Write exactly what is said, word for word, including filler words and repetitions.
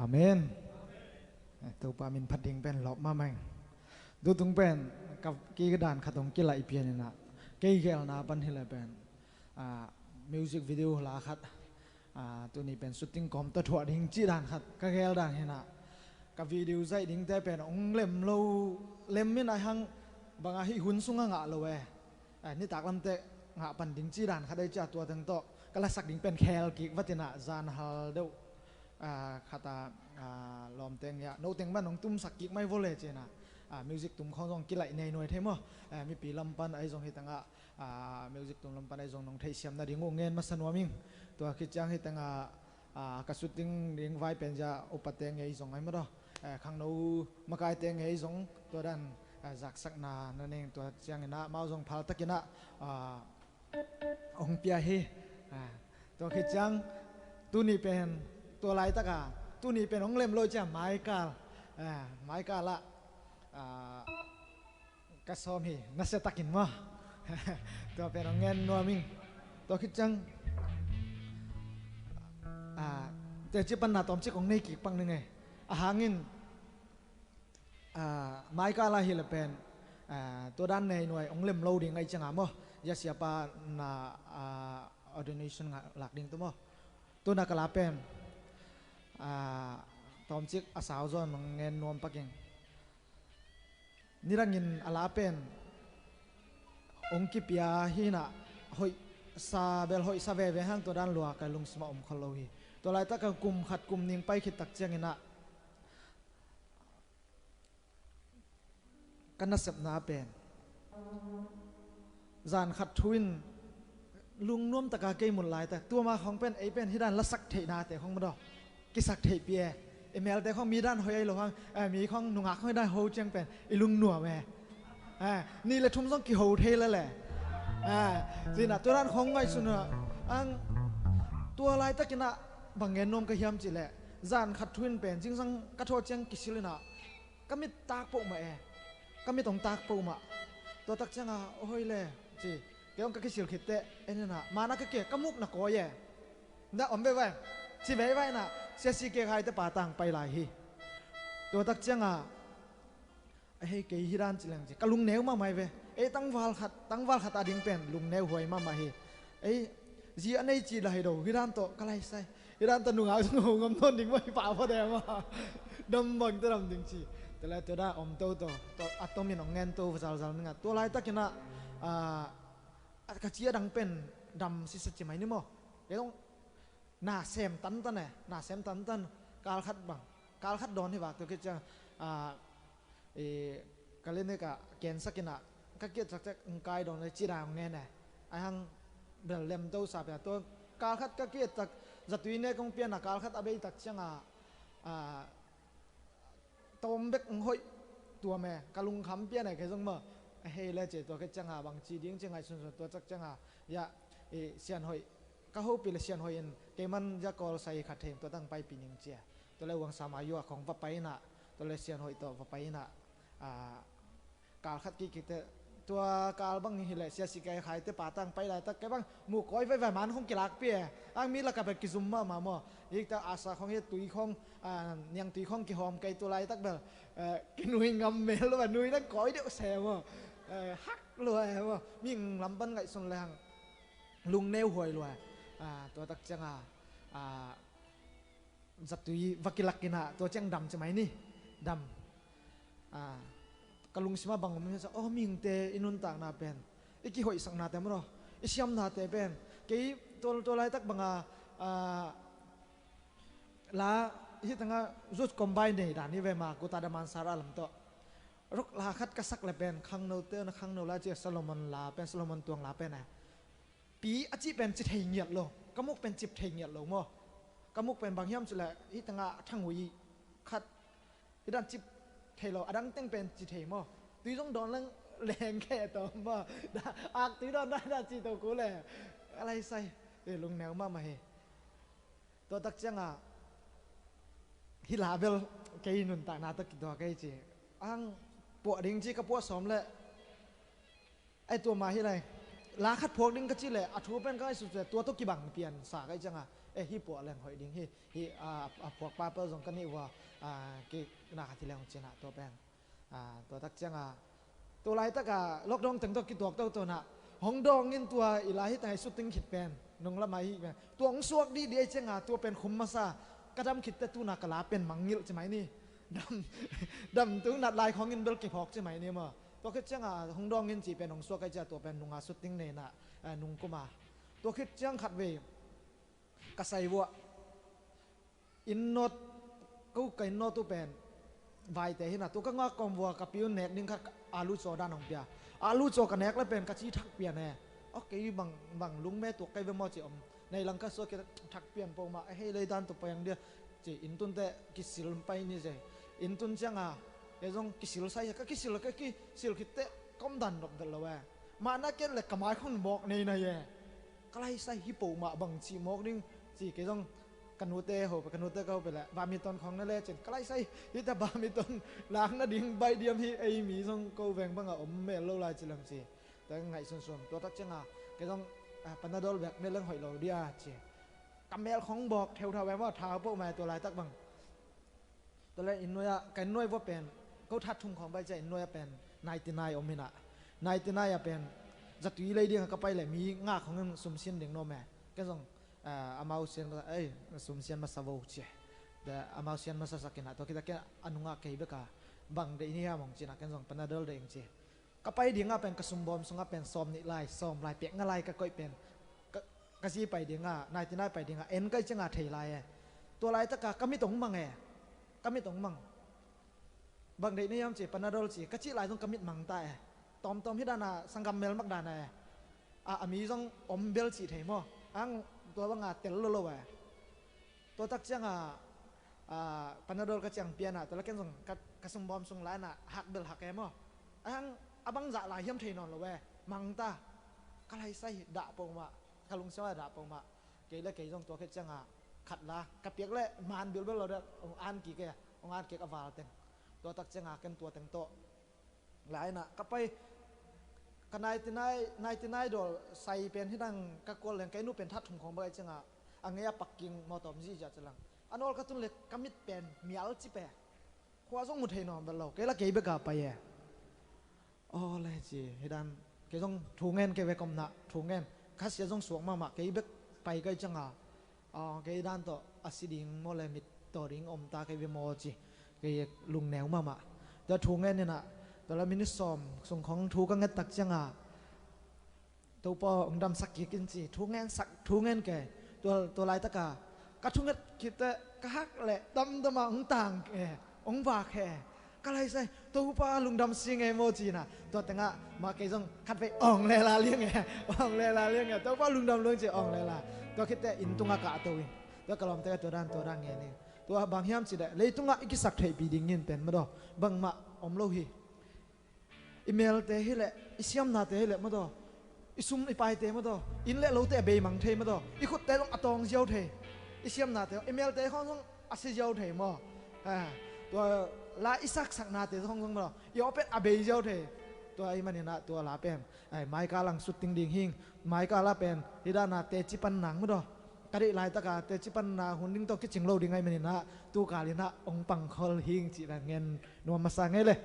Amen. Eh, Topa min phat ding pen lawp mahmah ing. Tutung pen ka, kei ka dan khat hong kilaih pian inah, kei gelna pan hileh pen, ah, music video la khat, ah, tuni pen shooting kawm tawh thuah ding cih dan khat ka gel dan hinah, ka video zaih dingte pen hong lem lo, lem inah hang bangah hih hun sungah ngah lo e. Ah, nitak lamte ngah pan ding cih dan khat ei cia, tua teng tawh ka lasak ding pen khel kik vat inah zan hal deuh, ah, khata, ah, lawmteng ya noteng ban hong tumsak kik mai vole ci inah, ah, music tum khawng zong kilaih nei nuai thei maw? Ah, mipi lam pan ahi zong hi tangah, ah, music tum lam pan ahi zong nong theihsiam nading uh ngen masa nuam ing. Tua khit ciang hi tangah, ah, ka shooting ding vai pen zia upate ngei zong ahi maw daw, eh, khangno makaite ngei zong tua dan, ah, zaksakna na nei ing. Tua ciang inah mau zong phaltak inah, ah, hong pia hi. Ah, tua khit ciang tuni pen, tua laitaka tuni pen hong lem lo cia maikal, ah, maikal ah, ah, ka sawm hi, nasia takin maw? Tua pen hong ngen nuam ing. Tua khit ciang, ah, teci panna tawmcik hong nei kik pak ning e. A hangin, ah, maikal ah hileh pen, ah, tua dan nei nuai hong lem lo ding ahi cianga maw, zia siapa na, ah, ordination ngah lak ding tu maw? Tuna ka la pen, ah, tawmcik a sau zawn hong ngen nuam pak ing. Nidangin a la pen hong kipia hinah, hoihsa bel hoihsa veve hang, tua dan lua ka lungsimah om khol lo hi. Tua laitaka kum khat kum nih pai khit tak cianginah ka nasepna pen zan khat thu in lungnuam taka kei mut laitak, tua ma khawng pen ei pen hi dan lasak theihnate khawng madaw kisak theihpi e. I melte khawng mi dan hoih ahi lo hang, eh, mi khawng nungak khawng hi dan ho ciang pen i lungnuam e. Eh, nih le thum zong kiho thei lele. Eh, cinah tua dan khawng ngaihsun a ang tua laitakinah bang ngen nuam ka hiam cihleh, zan khat thu in pen zingsang ka thawh ciang kisil inah ka mit tak poh mah e. Ka mit hong tak poh mah. Tua tak cianga, "Aw, hoi le," ci. Kei hong ka kisil khitteh, en inah, mana ka ke, ka mukna kawi e. Na om veivai, ci veivai inah, siasi kek haite patang pai lai hi. Tua tak cianga, "A hei, kei hi dan ci leng," ci. Ka lungneu mahmah hi ve. Ei tangval khat, tangval khat a ding pen lungneu huai mahmah hi. Ei, zi a nei ci la hi do, hi dan tawh ka laisai. Hi dan tawh nungak zong ho ngam nawn ding mah hi pah phot e mah. Dam bang tawh dam ding ci. Tua le tua dan om toto, tua a tomin hong ngen to zalzal ninga. Tua laitakinah, ah, ka ci a dang pen dam sisa ci mai ni maw? Kei zong na sem tantan e, na sem tantan. Kal khat bang, kal khat dawn hi vak tua khit ciang, ah, i, ka linik ah kensak inah ka kiat cakcak ngkai dawn le ci dan hong ngen e. Ai hang bel lem to sa pia. Tua kal khat ka kiat cak, zatui nek hong pian a kal khat a bei tak cianga, ah, tawm bek hong hoih tuam e, ka lungkham pian e kei zong maw. A hei le ci, tua khit cianga bang ci ding ci ngaihsunsun, tua cak cianga, ya, i, Sianhoih, ka hopih le Sianhoih in keiman ya kawl sai khat thei in tua tang paipih ning ci e. Tua le uang sama yua khawng va pai inah, tua le Sianhoih tawh va pai inah, ah, kal khat kik kik teh, tua kal bang hileh siasi kei khaite patang pai laitak kei bang mu kawi veivai man khong kilakpi e. Ang mi lakah bel kizum mahmah maw. Hiktak asa khong hi tui khong, ah, niangtui khong kihawm kei tu laitak bel, eh, kinui ngam mel lo, nui nang kawi deuh se maw. Eh, hak lua e maw. Mihing lam pan ngaihsun le hang lungneu huai lua e. Ah, tua tak cianga, ah, zatui va kilak inah tua ciang dam ci mai ni. Dam. Ah, ka lungsimah bang om hi sa, aw, mihingte i nuntakna pen, i kihoihsaknate maw, i siamnate pen, kei tua, tua laitak banga, ah, la hi tanga Youth Combine nei dan hi ve ma, Kuta Damansara lam tawh. Rock la khat ka sak le pen khangnote na khangno la ci a, Solomon la pen, Solomon tuang la pen e. Pi a cih pen ci thei ngiat lo, ka muk pen cip thei ngiat lo maw. Ka muk pen bang hiam cileh, hi tanga a thang ui khat, hi dan cip thei lo, a dang teng pen ci thei maw. Tui zong dawn leng leng khe tawm maw. Ak tui dawn dan dan ci to ku le. A lai sai, e, lungneu mahmah hi. Tua tak cianga, hi la bel kei nuntakna tawh kituak kei ci. Ang puah ding ci ka puah sawm le, ai tua ma hi lai. La khat phuak ding ka cih leh a thu pen ka ngaihsut leh tua tawh kibang piansa ka hih ciangah, eh, hih puah leng hoih ding hi, hih a, a phuak pa peuh zong ka nih uh a, a, kei na khat hi leng uh ci-in ah tua pen. A, tua tak ciangah, tua laitakah lockdown teng tawh kituak toto in ah, hong dawng in tua i la hih teng ah i shooting khit pen, nung lamah hih pen, tua hong suak dihdih ahih ciangah tua pen khum masa, ka dam khit teh tu-in ah ka la pen mangngilh ci mai ni. Dam, dam tung nat lai khawng in bel kiphawk ci mai ni maw. Tua khit ciangah hong dawng in cih pen hong suak ahih ciangah tua pen nung a shooting nei in ah, eh, nung kum a. Tua khit ciang khatvei ka sai vuah, inn nawt, ko ka inn nawt uh pen vaite hi in ah, tua ka ngak kawm vuah ka pi un nek ding khat, alu caw dan hong pia. Alu caw ka nek leh pen ka ci thak pian e. Ok, bang, bang lungme tuak kei ve maw ci om. Nei lang ka suak khit thak pian peuh mah, eh, hei lei dan tawh pai ang dia ci, inn tun teh kisil pai ni ci. Inn tun ciangah kei zong kisil sai hi, ka kisil, ka kisil khit teh ka om dan nop delh lo e. Mahna ken leh ka mai khong mawk nei na hi e. Ka lai sai hi peuh mah, bang ci mawk ding ci, kei zong ka nute ho, ka nute ka ho peuh leh badminton khong na le ci-in, ka lai sai hi ta, badminton lak nading baih diam hi, ei mi zong ko veng bangah om mel lo lai ci leng ci. Tua ngaihsun sun, tua tak ciangah kei zong, ah, Panadol bek ne leng hoih lo dia ci. Ka mel khong bawk theuthau e maw, thau peuh mah tua laitak bang. Tua leh inn nuai ah, ka inn nuai vuah pen, ko that thum khawng pai ciang inn nuai ah pen ninety nine om hi in ah, ninety nine ah pen zatui lei ding ah ka pai leh mi nga khawng in sum sian ding nuam e. Ken zong, ah, amau sian masa, ei, sum sian masa vo ci. Tua amau sian masasak in ah, tua khit teh ken a nungah kei bek a, bang deih ni hiam hong ci in ah, ken zong Panadol deih ing ci. Ka pai dingah pen ka sumbawm sungah pen sawm nih lai, sawm lai, pek nga lai ka koih pen, ka, ka zi pai dingah, ninety nine pai dingah en ka hih ciangah thei lai e. Tua laitakah ka mit hong mang e. Ka mit hong mang. Bang deih na hiam ci, Panadol ci, ka cih lai zong ka mit mang ta e. Tawmtawm hih dan a sanggam melmak dan a e. A, a mi zong om bel cih thei maw. Ang tua bangah tel lo lo e. Tua tak ciangah, ah, Panadol ka ciang pia in ah, tua leh ken zong ka, ka sumbawm sung lai in ah hak bel hak e maw. Ang a bang zah lai hiam thei nawn lo e, mang ta. Ka lai sai dah peuh mah, ka lungsim ah dah peuh mah. Kei leh kei zong tua khit ciangah khat la, ka piak leh man bilbel lo deuh, hong an kik e, hong an kik a val teng. Tua tak ciangah ken tua teng tawh lai in ah ka pai, ka ninety nine, ninety nine dawl sai pen hih dang ka kual leng, kei nu pen that thum khawng bek ahih ciangah a ngei a pakking mawtaw om ziahziah ci leng. A nawl ka tun leh ka mit pen mial cip e. Khua zong mu thei nawn bel lo, kei leh kei bek a pai e. Aw le ci, hih dan, kei zong thu ngen, kei bek om in ah thu ngen. Khasia zong suak mahmah, kei bek pai ka hih ciangah, aw, kei dan tawh a si ding maw leh mit taw ding om ta kei ve maw ci, kei lungneu mahmah. Tua thu ngen in ah, tua leh minute sawm sung khawng thu ka nget tak ciangah, Topa aw, hong damsak kik in ci, thu ngen sak, thu ngen kei. Tua, tua laitakah ka thunget khit teh ka hak leh damdam a hong tang e, hong vak e. Ka lai sai, Topa lungdam sing e maw ci in ah. Tua tengah mah kei zong khatvei awng lela liang e, awng lela liang e, Topa lungdam lung ci awng lela. Tua khit teh inn tungah ka to in. Tua ka lawmte ka tua dan, tua dan ngen in. Tua bang hiam cih leh leitungah i kisak theihpih ding in pen madaw bangmah om lo hi. I melte hi leh, i siamnate hi leh madaw, i sum i paite madaw, inn leh lote a beimang thei madaw, i khutte zong a tawng ziau thei. I siamnate, i melte khawng zong a si ziau thei maw. Ha, tua la i saksaknate zong zong madaw, i awpet a bei ziau thei. Tua ahih manin ah tua la pen, ai, Maika lang shooting ding hing, Maika la pen hih dan a teci pan nang madaw. Ka deih laitaka teci panna hun ding tawh kicing lo ding ahih manin ah, tukal in ah hong pangkhol hing cih dan ngen nuam masa ngei le.